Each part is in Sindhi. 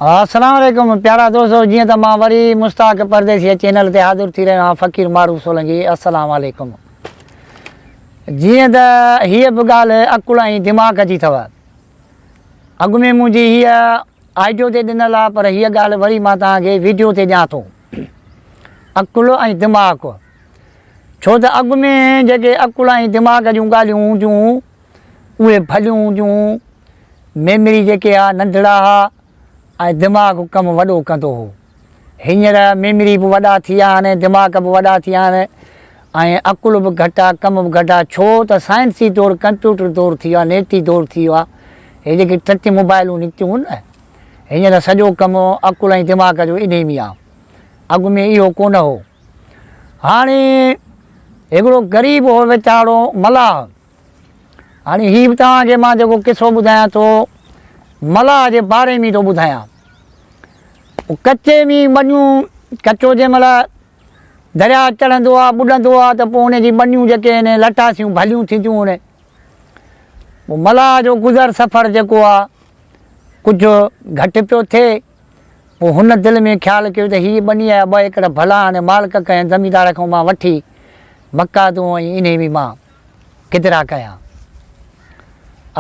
السلام عليڪم پيارا دوستو جيئن ته مان وري مشتاق پرديسي چينل تي حاضر ٿي رهيو آهيان فقير معروف سولنگي السلام عليڪم جيئن ته هيء به ڳالهه عقل ۽ دماغ جي اٿو اڳ ۾ منهنجي هيء آڊيو تي ڏنل آهي پر هيء ڳالهه وري مان توهان کي ويڊيو تي ڏيان ٿو عقل ۽ دماغ ڇو ته اڳ ۾ جيڪي عقل ۽ دماغ جون ڳالهيون هونديون اهي ڀليون هونديون، ميمري جيڪي ها ننڍڙا ها ۽ دماغ ڪم وڏو ڪندو هو. هينئر ميمري به وڏا ٿي ويا آهن، دماغ به وڏا ٿي ويا آهن ۽ عقل به گهٽ آهي، ڪم به گهٽ آهي، ڇو ته سائنسي دور ڪمپيوٽر دور ٿي ويو آهي، نيٽي دور ٿي ويو آهي. هي جيڪي ٽچ موبائلون نڪتيون هن نه، هينئر سڄو ڪم عقل ۽ دماغ جو انهي ۾ آهي. اڳ ۾ اهو ڪونه هو. هاڻي هڪڙو غريب هو ويچارو ملاح. هاڻي هي به توهان کي مان جيڪو قصو ٻڌايان ٿو ملاح جي باري ۾ ٿو ٻڌايان. ڪچي ۾ ٻنيون ڪچو جنهن مهل درياء چڙهندو آهي ٻڏندو آهي ته پوء ان جي ٻنيون جيڪي آهن لٽاسيون ڀليون ٿينديون آهن. پوء ملاح جو گذر سفر جيڪو آهي ڪجهه گهٽ پيو ٿئي. پوء هن دل ۾ خيال ڪيو ته هيء ٻنيء جا ٻه ايڪڙ ڀلا آهن، مالڪ ڪنهن زميندار کان مان وٺي مڪادون ۽ انهيء ۾ مان گدرا ڪيان.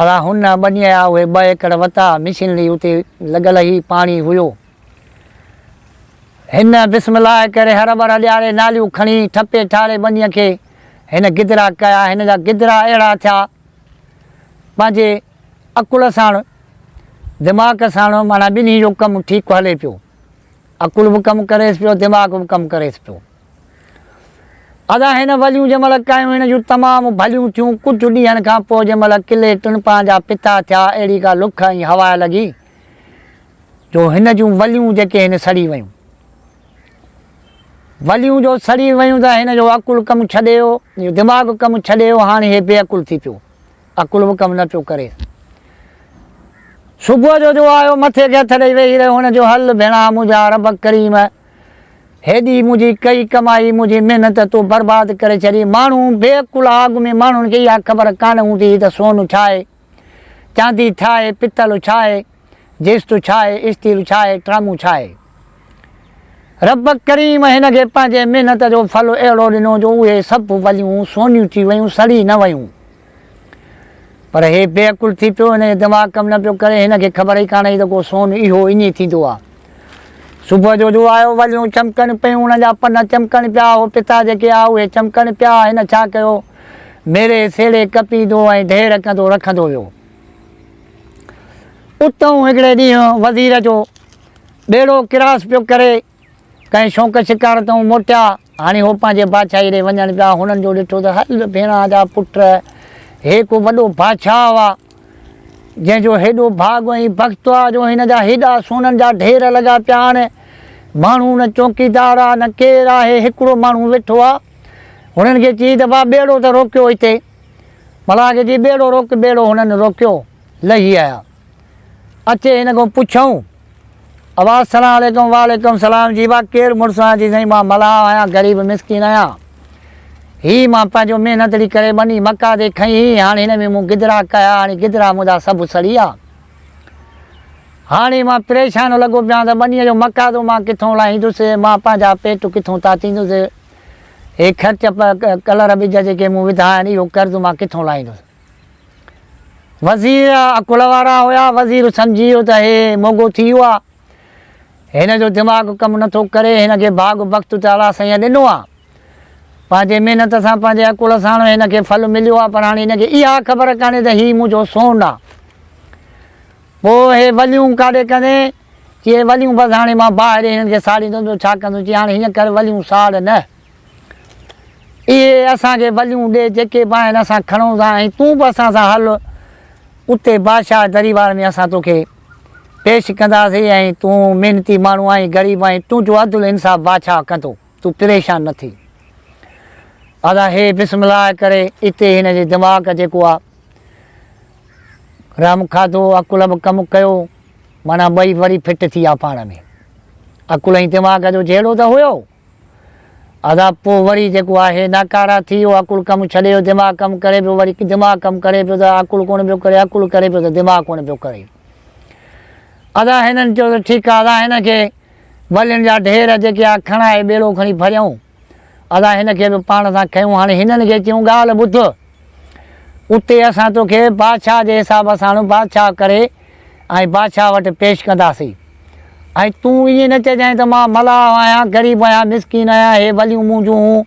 ادا هن ٻنيء جا اهي ٻه ايڪڙ وتا، مشينري اتي لڳل هئي، پاڻي هيو. هن بسم الله ڪري هر ٻر ڏياري ناليون کڻي ٺپي ٺاري ٻنيء کي هن گدرا ڪيا. هن جا گدرا اهڙا ٿيا، پنهنجي عقل ساڻ دماغ ساڻ معنيٰ ٻنهي جو ڪم ٺيڪ هلي پيو. عقل به ڪم ڪريس پيو، دماغ به ڪم ڪريس پيو. ادا هن وليون جنهن مهل ڪيون هن جون تمام ڀليون ٿيون. ڪجهه ڏينهن کان پوء جنهن مهل قلعي ٽن پان جا پتا ٿيا، اهڙي ڪا لک ۽ هوا لڳي جو هن جون وليون جيڪي هن سڙي ويون. وليون جو سڙي ويون ته هن جو عقل ڪم ڇڏي ويو، دماغ ڪم ڇڏي ويو، هاڻي هي بي عقل ٿي پيو. عقل به ڪم نه پيو ڪري. صبح جو جو آيو مٿي کي هٿ ڏئي ويهي رهيو. هن جو هل ڀيڻا منهنجا رب ڪريم هيڏي منهنجي ڪئي ڪمائي منهنجي محنت تو برباد ڪري ڇڏي. ماڻهو بي عقل آ اڳ ۾ ماڻهن کي اها خبر ڪانه هوندي هئي ته سون ڇا آهي، چاندي ڇا آهي، پتل ڇا آهي. جيست ڇا آهي، استيل ڇا آهي، ٽرامون ڇا آهي. رب ڪريم هن کي پنهنجي محنت جو ڦل اهڙو ڏنو جو اهي سڀ وليون سونيون ٿي ويون، سڙي نه ويون. پر هي بي عقل ٿي پيو، هن جو دماغ ڪم نه پيو ڪري، هن کي خبر ئي ڪانه هئي ته ڪو سون اهو ائين ٿيندو آهي. صبح جو جو آيو، وليون چمڪن پيون، انهن جا پن چمڪن پيا، هو پتا جيڪي آ اهي چمڪن پيا، هن ڇا ڪيو، ميري سيڙي ڪپيندو ۽ ڍير ڪندو رکندو ويو. اتئون هڪڙي ڏينهن وزير جو ٻيڙو ڪراس پيو ڪري، ڪنهن شوق شڪار تئون موٽيا. هاڻي هو پنهنجي بادشاهي ڏي وڃن پيا. هنن جو ڏٺو ته هل ڀيڻا جا پٽ، هي ڪو وڏو بادشاهه آ، جنهن جو هيڏو ڀاڳ ۽ بخت آ، جو هن جا هيڏا سونن جا ڍير لڳا پيا آهن. ماڻهو نه چوڪيدار آ، نه ڪير آهي، هڪڙو ماڻهو ويٺو آ. هنن کي چيائين ته ڀاء ٻيڙو ته روڪيو هتي. ملاح کي چيائين ٻيڙو روڪ، ٻيڙو هنن روڪيو. لهي آيا. اچي هن کان پڇيائون، ابا السلام عليڪم وعليڪم السلام جي ابا ڪير مڙس آهين؟ چي سائين مان ملاح آهيان غريب مسڪين آهيان. هي مان پنهنجو محنت ڏي ڪري ٻني مڪا تي کنئي هئي هاڻي هن ۾ مون گدرا ڪيا هاڻي گدرا منهنجا سڀ سڙي ويا. هاڻي مان پريشان لڳو پيو آهيان ته ٻنيء جو مقاضو مان ڪٿون لاهيندس مان پنهنجا پيٽ ڪٿون تاتيندس هي خرچ ڪلر ٻج جيڪي مون وڌا آهن اهو قرض مان ڪٿون لاهيندس. وزير عقل وارا هيا، وزير سمجهي ويو ته هي موڳو ٿي ويو آهي، هن جو دماغ ڪم نه ٿو ڪري، هن کي ڀاڳ بخت ته الله سائينء ڏنو آهي، پنهنجي محنت سان پنهنجي عقل ساڻ هن کي ڦل مليو آهي، پر هاڻي هن کي اها خبر ڪانهي ته هي منهنجو سون آهي. پوء هي وليون ڪاڏي ڪندين؟ چي هي وليون بس هاڻي مان باهه ڏئي هنن کي ساڙيندس، ٻيو ڇا ڪندس؟ چي هاڻي هيئن ڪر وليون ساڙ نه. اهي اسان کي وليون ڏي، جيڪي به آهن اسان کڻون ٿا ۽ تون به اسان سان هل، اتي بادشاهه دريبار ۾ اسان توکي پيش ڪنداسين ۽ تون محنتي ماڻهو آهين، غريب آهين، تنهنجو عدل انصاف بادشاهه ڪندو، تون پريشان نه ٿي. ادا هي بسم الله ڪري اتي هن جي دماغ جيڪو آ رحم کاڌو، عقل به ڪم ڪيو، معنيٰ ٻئي وري فٽ ٿي ويا پاڻ ۾. عقل ۽ دماغ جو جهيڙو ته هيو. ادا پوء وري جيڪو آهي ناڪارا ٿي ويو عقل ڪم ڇڏي ويو دماغ ڪم ڪري پيو وري دماغ ڪم ڪري پيو ته عقل ڪونه پيو ڪري عقل ڪري پيو ته دماغ ڪونه پيو ڪري. ادا هنن چيو ته ٺيڪ آ ادا هن کي ولين جا ڍير جيڪي آ کڻائي ٻيڙو کڻي ڀريائون. ادا هن کي به پاڻ سان کنيو. هاڻي هنن کي چيائون ڳالهه ٻڌ، اتي اسان توکي بادشاهه جي حساب ساڻ بادشاهه ڪري ۽ بادشاهه وٽ پيش ڪنداسين ۽ تون ائين نه چئجانء ته مان ملاح آهيان، غريب آهيان، مسڪين آهيان، هي وليون منهنجون هون،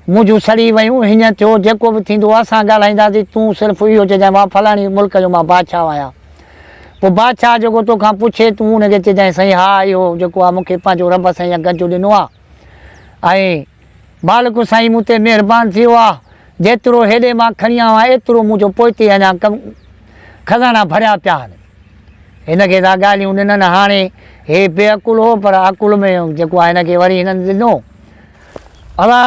منهنجون سڙي ويون، هيئن ٿيو، جيڪو به ٿيندو اسان ڳالهائينداسين، تون صرف اهو چئجانء مان فلاڻي ملڪ جو مان بادشاهه آهيان. پوء بادشاهه جيڪو توکان پڇي تون ان کي چئجانء سائين ها اهو جيڪو آهي مون کي پنهنجو رب سائينء گنج ڏنو آهي. ۽ مالڪ سائين مون تي مهربان ٿيو آ، جيترو هيڏي مان کڻي آيو آهيان ايترو منهنجو پوئتي اڃا ڪم خزانا ڀريا پيا آهن. هن کي ٿا ڳالهيون ڏنن، هاڻي هي بي عقل هو پر عقل ۾ جيڪو آهي هن کي وري هنن ڏنو. ادا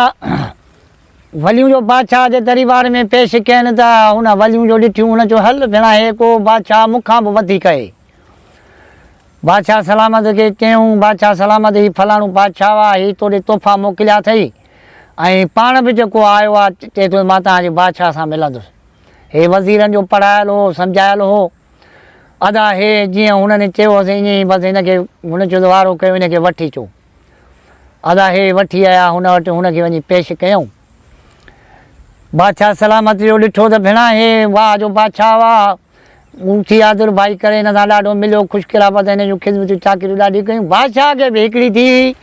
وليون جو بادشاهه جي دريبار ۾ پيش ڪين ته هن وليون جو ڏٺيون، هن چيو هل ڀيڻا هي ڪو بادشاهه مون کان به وڌيڪ اهي. بادشاهه سلامت کي چيائون، بادشاهه سلامت هي فلاڻو بادشاهه آ، هي توڏي تحفا موڪليا اٿئي ۽ پاڻ به جيڪو آيو آ، چئي ٿو مان توهان جي بادشاهه سان ملندس. هي وزيرن جو پڙهايل هو، سمجهايل هو. ادا هي جيئن هنن چيو هوس ائين ئي بس هن کي هن چيو ته وارو ڪيو هن کي وٺي اچو. ادا هي وٺي آيا هن وٽ هن کي وڃي پيش ڪيائون. بادشاهه سلامت جو ڏٺو ته ڀيڻا هي واهه جو بادشاهه آ. اٿي آڌر ڀائي ڪري هن سان ڏاڍو مليو، خوش قرابت هن جون خدمتون چاڪريون ڏاڍيون ڪيون. بادشاهه کي به هڪڙي ڌيء هئي.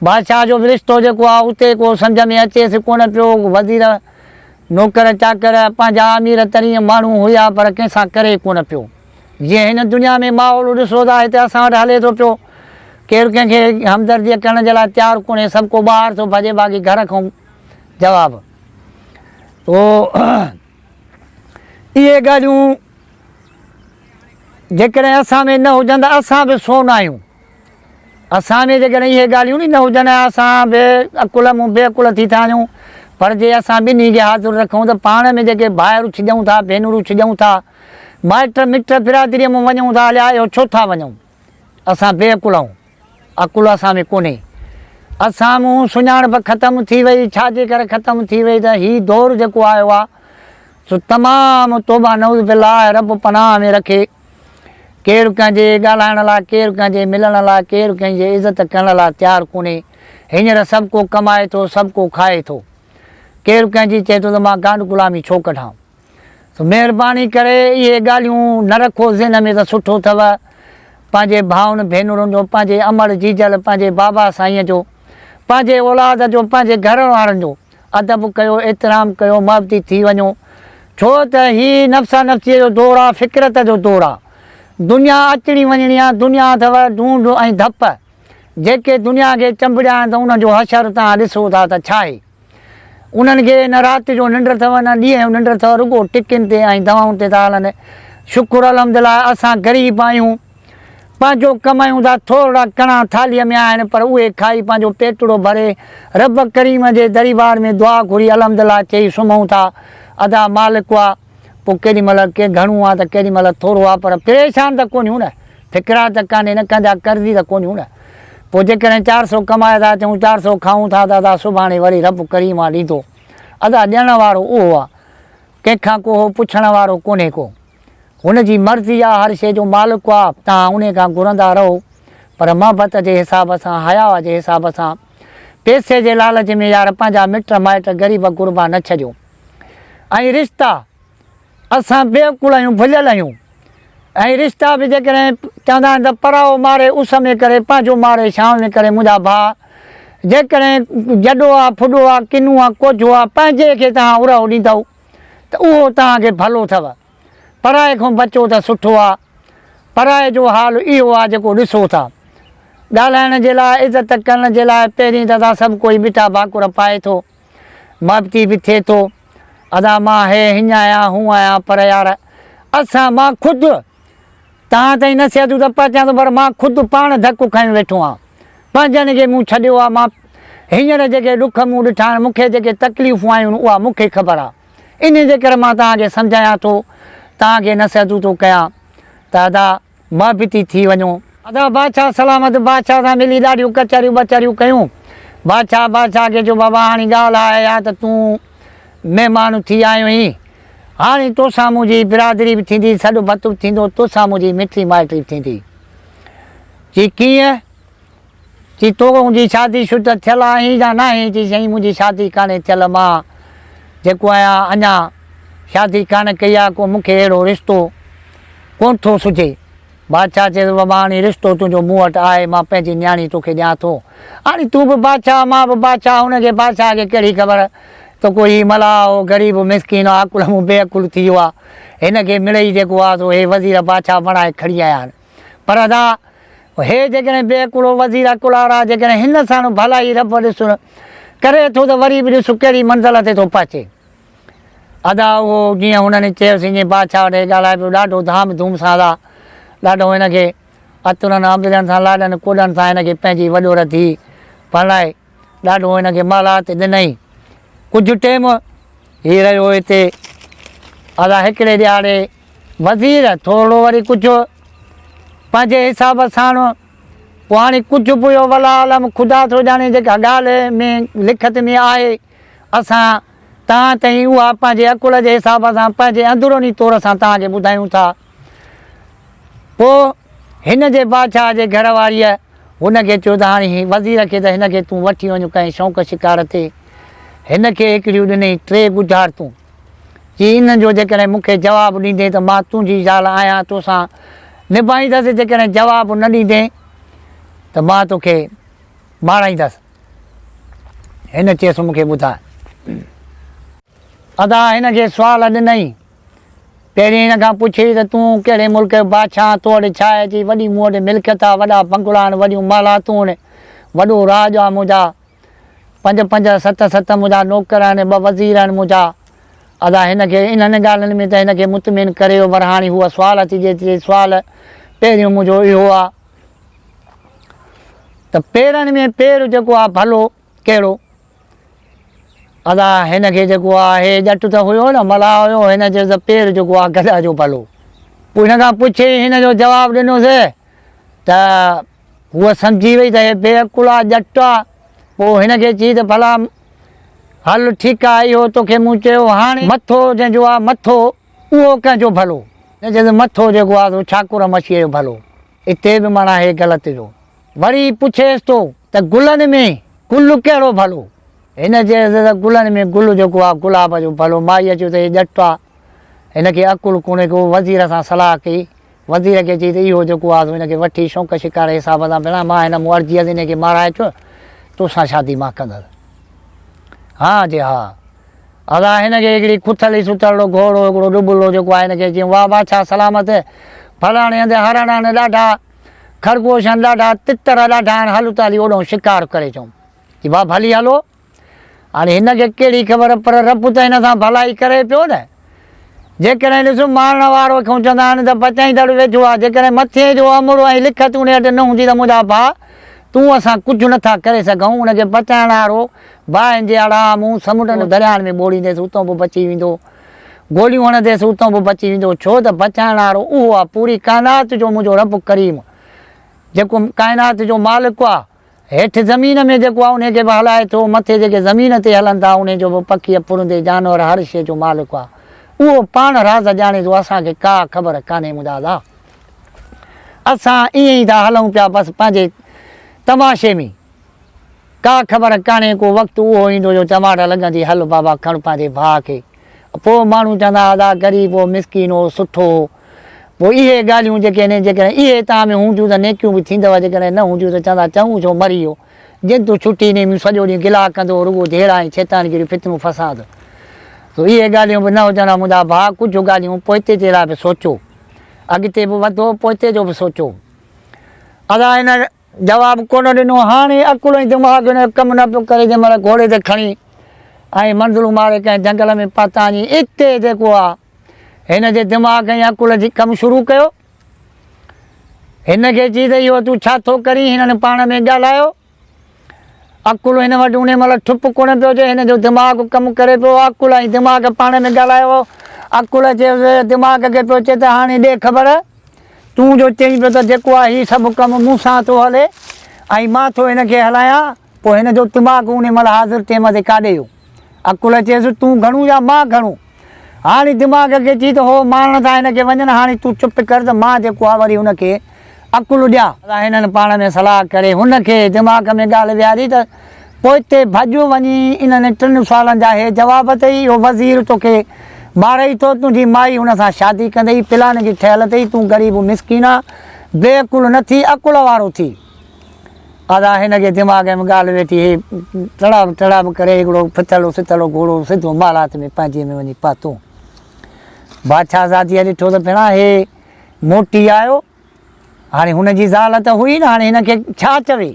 بادشاهه جو به رشتو جيڪو آهي اتي ڪو سمجهه ۾ اچيس ڪونه پيو. وزير، نوڪر چاڪر، پنهنجا امير ترين ماڻهو هيا پر ڪنهن سان ڪري ڪونه پيو. جيئن هن دنيا ۾ ماحول ڏسو ٿا هتي اسان وٽ هلي ٿو پيو. ڪير ڪنهن کي همدرديء ڪرڻ جي لاء تيار ڪونهي، سڀ ڪو ٻاهر ٿو ڀڄي باقي گهر کان جواب. تو. اهي ڳالهيون جيڪڏهن اسان ۾ نه هجن ته اسان به سون آهيون. اسان ۾ جيڪڏهن اهي ڳالهيون ئي نه هجن ۽ اسان به عقل مون بي عقل ٿي ٿا وڃون. پر جي اسان ٻنهي کي حاضر رکون ته پاڻ ۾ جيڪي ڀائر ڇڄون ٿا، ڀينرون ڇڄون ٿا، مائٽ مٽ برادريء مان وڃون ٿا هليا اهو ڇو ٿا وڃون؟ اسان بي عقل آهيون. عقل اسان ۾ ڪونهي. اسان مون سڃاڻپ ختم ٿي وئي، ڇا جي ڪري ختم ٿي وئي ته هي دور جيڪو آيو آ سو تمام توبه نعوذ بالله رب پناهه ۾ رکي ڪير ڪنهن جي ڳالهائڻ لاء ڪير ڪنهن جي ملڻ لاء ڪير ڪنهن جي عزت ڪرڻ لاء تيار ڪونهي هينئر سڀ ڪو ڪمائي ٿو سڀ ڪو کائي ٿو ڪير ڪنهن جي چئي ٿو ته مان گانڊ غلامي ڇو ڪڍان. سو مهرباني ڪري اهي ڳالهيون نه رکو ذهن ۾ ته سٺو اٿو پنهنجي ڀائن ڀينرن جو، پنهنجي امڙ جيجل، پنهنجي بابا سائينء جو، پنهنجي اولاد جو، پنهنجي گهر وارن جو ادب ڪيو، احترام ڪيو، محبتي ٿي وڃو. ڇو ته هي نفسا نفسيء جو دور آ، فڪرت جو دور آ. دنيا اچڻي وڃڻي آ، دنيا اٿو ڍونڍ ۽ ڌپ. جيڪي دنيا کي چنبڙيا آهن ته انهن جو حشر توهان ڏسو ٿا ته ڇاهي. انهن کي نه رات جو ننڊ اٿو نه ڏينهن جو ننڊ اٿو رڳو ٽڪين تي ۽ دوائن تي ٿا هلن. شڪر الحمدلله اسان غريب آهيون پنهنجو ڪمايون ٿا ٿورڙا ڪڻا ٿالهيء ۾ آهن پر اهي کائي پنهنجو پيٽڙو ڀري رب ڪريم جي دريبار ۾ دعا گهري الحمدلله چئي سمهون ٿا ادا مالڪ آ پوء ڪيڏي مهل ڪي گهڻو آ ته ڪيڏي مهل ٿورو آ پر پريشان ته ڪونهيون نه فڪرا ته ڪانهي نه ڪنهن جا قرضي ته ڪونهيون نه. پوء جيڪڏهن 400 ڪمائي ٿا اچون، 400 کائون ٿا ته ادا سڀاڻي وري رب ڪريم آ ڏيندو. ادا ڏيڻ وارو اهو آ. ڪنهن کان ڪو هو پڇڻ وارو ڪونهي ڪو. هن جي مرضي آ، هر شيء جو مالڪ آ، توهان انهي کان گهرندا رهو، پر محبت جي حساب سان، حياء جي حساب سان، پئسي جي لالچ ۾ يار پنهنجا مٽ مائٽ غريب غربا نه ڇڏيو. ۽ رشتا. اسان بي عقل آهيون، ڀليل آهيون ۽ رشتا به جيڪڏهن چوندا آهن ته پرائو ماري اس ۾ ڪري پنهنجو ماري ڇانو ۾ ڪري منهنجا ڀاء جيڪڏهن جڏو آ، ڦڏو آ، ڪنو آ، ڪوجهو آ، پنهنجي کي توهان ارهو ڏيندؤ ته اهو توهان کي ڀلو اٿو. پرائي کان بچو ته سٺو آ. پرائي جو حال اهو آ جيڪو ڏسو ٿا. ڳالهائڻ جي لاء، عزت ڪرڻ جي لاء پهرين ته اسان سڀ ڪوئي ٻٽا ڀاڪر پائي ٿو. محبتي به ٿئي ٿو. ادا مان هي هينئن آهيان هون آهيان پر يار اسان مان خود توهان تائين نصيحتون ته پهچان ٿو پر مان خود پاڻ ڌڪ کڻي ويٺو آهيان. پنهنجن کي مون ڇڏيو آهي مان هينئر جيڪي ڏک مون ڏٺا آهن مون کي جيڪي تڪليفون آيون آهن اها مون کي خبر آهي. انهي جي ڪري مان توهان کي سمجهايان ٿو توهان کي نصيحتون ٿو ڪيان ته ادا محبتي ٿي وڃو. ادا بادشاهه سلامت بادشاهه سان ملي ڏاڍيون ڪچهريون ٻچهريون ڪيون. بادشاهه بادشاهه کي چيو بابا هاڻي ڳالهه آهي اها ته تون مهمان ٿي آيو آهين. هاڻي توسان منهنجي برادري به ٿيندي، سڏ ڀت به ٿيندو، توسان منهنجي مٽي مائٽي به ٿيندي. چي ڪيئن؟ چي تو منهنجي شادي شده ٿيل آهين يا ناهين؟ چي سائين منهنجي شادي ڪانهي ٿيل مان جيڪو آهيان اڃا شادي ڪانه ڪئي آهي ڪو مون کي اهڙو رشتو ڪونه ٿو سجهي. بادشاهه چيس بابا هاڻي رشتو تنهنجو مون وٽ آهي مان پنهنجي نياڻي توکي ڏيان ٿو. هاڻي تون به بادشاهه مان به بادشاهه هن کي بادشاهه کي ڪهڙي خبر ته ڪو هي ملاح هو غريب مسڪين آ عقل مون بي عقل ٿي ويو آ هن کي مڙئي جيڪو آ سو هي وزير بادشاهه بڻائي کڻي آيا آهن. پر ادا هي جيڪڏهن بي عقل هو وزير عقل وارا جيڪڏهن هن ساڻ ڀلائي رب ڏس ڪري ٿو ته وري به ڏس ڪهڙي منزل تي ٿو پهچي. ادا اهو جيئن هنن چيس ائين بادشاهه وٽ هي ڳالهائي پيو ڏاڍو ڌام ڌوم سان ادا ڏاڍو هن کي عطرن عنبرن سان لاڏن ڪوڏن سان هن کي پنهنجي وڏور ڌيء پرڻائي ڏاڍو هن کي محلات ڏنائين. ڪجهه ٽيم هي رهيو هتي ادا هڪڙي ڏهاڙي وزير ٿورڙو وري ڪجهه پنهنجي حساب ساڻ پوء هاڻي ڪجهه به اهو والله اعلم خدا ٿو ڄاڻي جيڪا ڳالهه ۾ لکت ۾ آهي اسان توهان تائين اها پنهنجي عقل جي حساب سان پنهنجي اندروني طور سان توهان کي ٻڌايون ٿا. پوء هن جي بادشاهه جي گهر واريء هن کي چيو ته هاڻي هي وزير کي ته هن کي تون وٺي وڃ ڪنهن شوق شڪار تي. هن کي هڪڙيون ڏنئي ٽي ڳجهارتون. چي انهن جو جيڪڏهن مون کي جواب ڏيندين ته مان تنهنجي زال آهيان توسان نڀائيندس جيڪڏهن جواب نه ڏيندين ته مان توکي مارائيندس. هن چيس مون کي ٻڌاء. ادا هن کي سوال ڏنائين. پهرين هن کان پڇيئي ته تون ڪهڙي ملڪ جو بادشاهه آن، تو وٽ ڇا آهي؟ چي وڏي مون وٽ ملڪيت آ، وڏا بنگلا آهن، وڏيون محلاتون آهن، وڏو راڄ آ منهنجا، پنج پنج ست ست منهنجا نوڪر آهن، ٻه وزير آهن منهنجا. ادا هن کي انهن ڳالهين ۾ ته هن کي مطمئن ڪري ويو پر هاڻي هوء سوال ٿي ڏئي چي سوال پهريون منهنجو اهو آ ته پيرن ۾ پير جيڪو آ ڀلو ڪهڙو؟ ادا هن کي جيڪو آ هي ڄٽ ته هيو نه ملاح هيو هن چيس ته پير جيڪو آ گڏهه جو ڀلو. پوء هن کان پڇيائين هن جو جواب ڏنوس ته هوء سمجهي وئي ته هي بي عقل آ ڄٽ آ پوء هن کي چي ته ڀلا هل ٺيڪ آ اهو توکي مون چيو هاڻي مٿو جنهن جو آ مٿو اهو ڪنهن جو ڀلو؟ هن چيس مٿو جيڪو آ سو ڇاڪر مڇيء جو ڀلو. اتي به معنيٰ هي غلط ويو. وري پڇيس ٿو ته گلن ۾ گل ڪهڙو ڀلو؟ هن چيس ته گلن ۾ گل جيڪو آ گلاب جو ڀلو. مائيء چيو ته هي ڄٽ آ، هن کي عقل ڪونهي ڪو. وزير سان صلاح ڪئي. وزير کي چئي ته اهو جيڪو آ سو هن کي وٺي شوق شڪار جي حساب سان ڀيڻا مان هن مون ارجيس انهي کي مارائي اچ، توسان شادي مان ڪندس. ها چي ها. ادا هن کي هڪڙي کٿلي سترڙو گهوڙو هڪڙو ڏٻلو جيڪو آهي هن کي چيائون واهه بادشاهه سلامت فلاڻي هنڌ هرڻ آهن ڏاڍا خرگوش آهن ڏاڍا تتر ڏاڍا آهن هل ته هلي اوڏانهن شڪار ڪري اچون چي واهه ڀلي هلو هاڻي هن کي ڪهڙي خبر پر رب ته هن سان ڀلائي ڪري پيو نه جيڪڏهن ڏس مارڻ وارو کان چوندا آهن ته بچائيندڙ ويجهو آهي، جيڪڏهن مٿي جو امر ۽ لکت انهي وٽ نه هوندي ته منهنجا ڀاء تون اسان ڪجهه نه ٿا ڪري سگهون، ان کي بچائڻ وارو باهين جي اڙان مون سمنڊن درياهن ۾ ٻوڙينديس اتان به بچي ويندو، گوليون هڻنديس اتان به بچي ويندو، ڇو ته بچائڻ وارو اهو آهي پوري ڪائنات جو منهنجو رب ڪريم جيڪو ڪائنات جو مالڪ آهي. هيٺ زمين ۾ جيڪو آهي انهي کي به هلائي ٿو، مٿي جيڪي زمين تي هلن ٿا انهي جو به پکيء پرندي جانور هر شيء جو مالڪ آهي. اهو پاڻ راز ڄاڻي ٿو اسان کي ڪا خبر ڪانهي منهنجا ادا. اسان ائين ئي ٿا هلون پيا بس پنهنجي تماشي ۾. ڪا خبر ڪانهي ڪو وقت اهو ايندو جو چماٽ لڳندي هل بابا کڻ پنهنجي ڀاء کي. پوء ماڻهو چوندا ادا غريب هو مسڪين هو سٺو هو. پوء اهي ڳالهيون جيڪي آهن جيڪڏهن اهي توهان ۾ هونديون ته نيڪيون به ٿيندؤ جيڪڏهن نه هونديون ته چوندا چڱو ڇو مري ويو جن تون ڇٽي ني مون سڄو ڏينهن گلا ڪندو هو رڳو جهيڙا ۽ شيطانگيريون فتنو فساد سو اهي ڳالهيون به نه هجن ها منهنجا ڀاء ڪجهه ڳالهيون پوئتي جي لاء به سوچو اڳتي به وڌو پوئتي جو به سوچو ادا هن جواب ڪونه ڏنو. هاڻي عقل ۽ دماغ هن جو ڪم نه پيو ڪري. جنهن مهل گهوڙي تي کڻي ۽ منزلون ماري ڪنهن جهنگل ۾ پهتا وڃي اتي جيڪو آ هن جي دماغ ۽ عقل جي ڪم شروع ڪيو. هن کي چي ته اهو تون ڇا ٿو ڪرين؟ هنن پاڻ ۾ ڳالهايو. عقل هن وٽ انهي مهل ٺپ ڪونه پيو اچي. هن جو دماغ ڪم ڪري پيو. عقل ۽ دماغ پاڻ ۾ ڳالهايو. عقل چيس دماغ کي پيو چئي ته هاڻي ڏي خبر. تون جو چئين پيو ته جيڪو آهي هي سڀ ڪم مون سان ٿو هلي ۽ مان ٿو هن کي هلايان، پوء هن جو دماغ انهي مهل حاضر ٽيم تي ڪاڏي ويو؟ عقل چيس، تون گهڻو يا مان گهڻو؟ هاڻي دماغ کي چئي ته هو مارڻ ٿا هن کي وڃن، هاڻي تون چپ ڪر ته مان جيڪو آهي وري هن کي عقل ڏيان. هنن پاڻ ۾ صلاح ڪري هن کي دماغ ۾ ڳالهه ويهاري ته پوئتي ڀڄ وڃي انهن ٽن سوالن جا هي جواب اٿئي، اهو وزير توکي مارئي ٿو، تنهنجي مائي هن سان شادي ڪندئي، پلاننگ ٺهيل اٿئي، تون غريب مسڪين آن، بي عقل نه ٿي، عقل وارو ٿي. ادا هن کي دماغ ۾ ڳالهه ويٺي، هي ٽڙاب ٽڙاب ڪري هڪڙو ڦٿلو سٿلو گهوڙو سڌو محلات ۾ پنهنجي ۾ وڃي پهتو. بادشاهه زاديء ڏٺو ته ڀيڻا هي موٽي آيو، هاڻي هن جي زال ته هئي نه، هاڻي هن کي ڇا چوي؟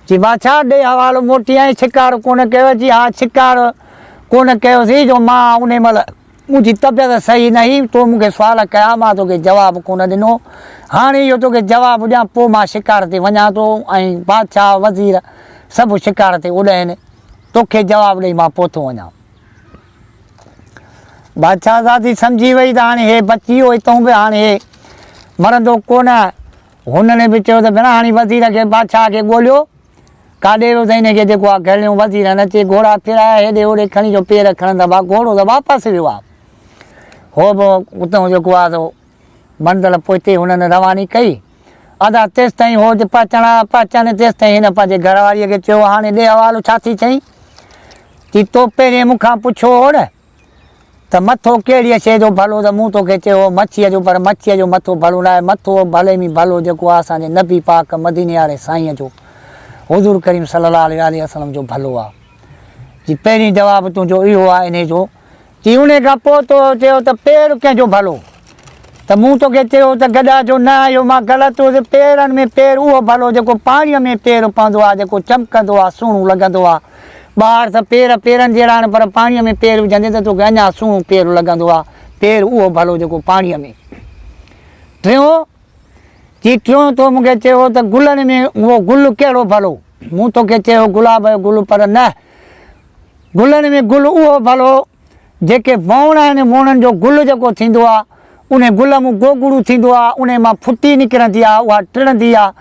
چي بادشاهه ڏي حوالو موٽي آئين ڇڪار ڪونه ڪيو؟ چي ها ڇڪار ڪونه ڪيوسين جو مان انهي مهل منهنجي طبيعت صحيح نه هئي، تو مون کي سوال ڪيا مان توکي جواب ڪونه ڏنو، هاڻي اهو توکي جواب ڏيان پوء مان شڪار تي وڃان ٿو ۽ بادشاهه وزير سڀ شڪار تي اڏهن، توکي جواب ڏئي مان پوء ٿو وڃان. بادشاهه زادي سمجهي وئي ته هاڻي هي بچي ويو هتئون به هاڻي هي مرندو ڪونه. هنن به چيو ته ڀيڻا هاڻي وزير کي بادشاهه کي ڳوليو ڪاڏي ويو ته هن کي جيڪو آ گهليون وزيرن اچي گهوڙا ڦيرايا هيڏي هوڏي کڻي جو پير کڻندا گهوڙو ته واپس ويو آ. هو به اتئون جيڪو آ سو منزل پوئتي هنن رواني ڪئي. ادا تيستائين هو پهچڻ پهچن تيستائين هن پنهنجي گهر واريء کي چيو هاڻي ڏي حوالو ڇا ٿي چئين؟ چي تو پهرين مون کان پڇيو هو نه ته مٿو ڪهڙيء شيء جو ڀلو ته مون توکي چيو هو مڇيء جو پر مڇيء جو مٿو ڀلو ناهي مٿو ڀلي ۾ ڀلو جيڪو آهي اسان جي نبي پاڪ مديني واري سائينء جو حضور ڪريم صلي الله عليه واٰله وسلم جو ڀلو آهي. چي پهرين جواب تنهنجو اهو آهي انهيء جو چي انهيء کان پوء تو چيو ته پير ڪنهن جو ڀلو؟ ته مون توکي چيو ته گڏهه جو نه، اهو مان غلط هوس، پيرن ۾ پير اهو ڀلو جيڪو پاڻيء ۾ پير پوندو آهي، جيڪو چمڪندو آهي، سهڻو لڳندو آهي. ٻاهر ته پير پيرن جهڙا آهن پر پاڻيء ۾ پير وجهندين ته توکي اڃا سهڻو پير لڳندو آهي، پير اهو ڀلو جيڪو پاڻيء ۾. ٽيون، چي ٽيون تو مون کي چيو ته گلن ۾ اهو گل ڪهڙو ڀلو؟ مون توکي چيو گلاب جو گل پر نه، گلن ۾ گل اهو ڀلو جيڪي ووڻ آهن، ووڻن جو گل جيڪو ٿيندو آهي، انهي گل مون گوگڙو ٿيندو آهي، انهي مان ڦٽي نڪرندي آهي، اها ٽڙندي آهي،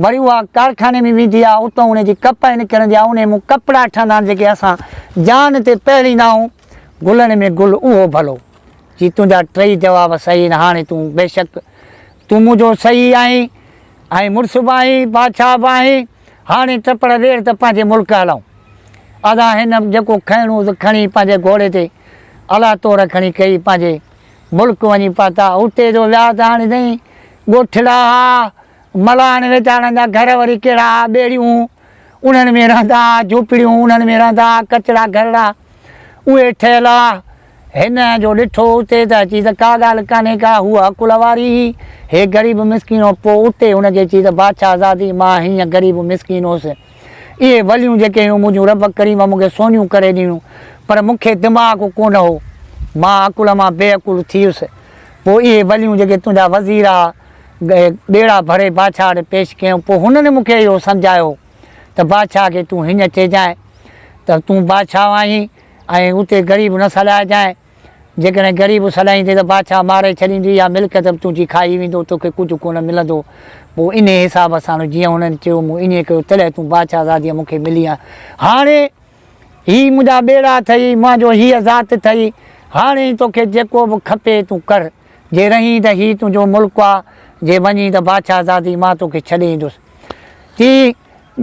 وري اها ڪارخاني ۾ ويندي آهي، اتان انهي جي ڪپهه نڪرندي آهي، انهي مون ڪپڙا ٺهندا آهن جيڪي اسان جان تي پهريندا آهيون، گلن ۾ گل اهو ڀلو. چي تنهنجا ٽئي جواب صحيح آهن، هاڻي تون بيشڪ تون منهنجو صحيح آهين ۽ مڙس به آهين، بادشاهه به آهين، هاڻي ٽپڙ ويڙهه ته پنهنجي ملڪ هلون. ادا هن جيڪو کڻڻو هوس کڻي پنهنجي گهوڙي تي الله طور کڻي ڪئي پنهنجي ملڪ وڃي پهتا. اتي جو ويا ته هاڻي سائين ڳوٺڙا ها، ملاحن ويچارن جا گهر وري ڪهڙا ها، ٻيڙيون انهن ۾ رهندا ها، جهوپڙيون انهن ۾ رهندا ها، ڪچڙا گهرڙا اهي ٺهيل ها. هن جو ڏٺو اتي ته اچي ته ڪا ڳالهه ڪانهي ڪا، هوء عقل واري هئي، هي غريب مسڪين هو. پوء اتي هن کي چي ته بادشاهه زادي مان هيئن غريب مسڪين هوس. اهي وليون جيڪي هيون منهنجون رب ڪريم مون کي سونيون ڪري ڏنيون، پر مون کي دماغ ڪونه هو. مان عقل مان بي عقل ٿي ويس. پوء اهي وليون جيڪي تنهنجا وزير ها، ٻيڙا ڀري بادشاهه وٽ پيش ڪيم. پوء هنن مون کي اهو سمجهايو ته بادشاهه کي تون هيئن چئجانء ته تون بادشاهه آهين ۽ اتي غريب نه سڏائجانء. جيڪڏهن غريب سڏائيندين ته بادشاهه ماري ڇڏيندي يا ملڪيت به تنهنجي کائي ويندو، توکي ڪجهه ڪونه ملندو. پوء انهيء حساب سان جيئن هنن چيو، مون ائين ڪيو، تڏهن تون بادشاهه زاديء مون کي ملي آهين. هاڻي هي منهنجا ٻيڙا اٿئي، منهنجو هيء ذات اٿئي، هاڻي توکي جيڪو به کپي تون ڪر. جي رهين ته هي تنهنجو ملڪ آ، جي وڃين ته بادشاهه زادي مان توکي ڇڏي ايندس. چي،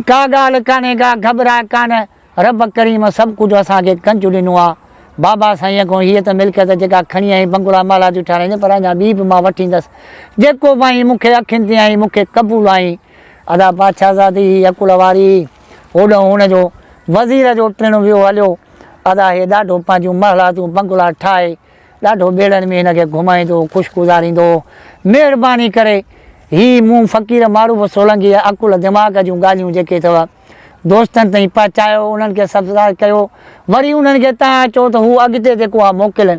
ڪا ڳالهه ڪانهي ڪا، گهٻراء ڪانه. رب ڪريم سڀ ڪجهه اسان کي گنج ڏنو آ. بابا سائينء کان هيء ته ملڪيت جيڪا کڻي آئين بنگلا محلا ٿيون ٺهرائيندين پر اڃا ٻي به مان وٺيندس. جيڪو به آهين مون کي اکين تي آهين مون کي قبول آهين. ادا بادشاهزادي هي عقل واري هئي. هوڏانهن هن جو وزير جو ٽڻ ويو هليو. ادا هي ڏاڍو پنهنجون محلاتون بنگلا ٺاهي ڏاڍو ٻيڙن ۾ هن کي گهمائيندو هو خوش گذاريندو هو. مهرباني ڪري هي مون فقير معروف سولنگيء عقل دماغ جون ڳالهيون جيڪي اٿو دوستن تائين پهچايو انهن کي سبسڪرائب ڪيو وري انهن کي تان چئو ته هو اڳتي جيڪو آ موڪلن.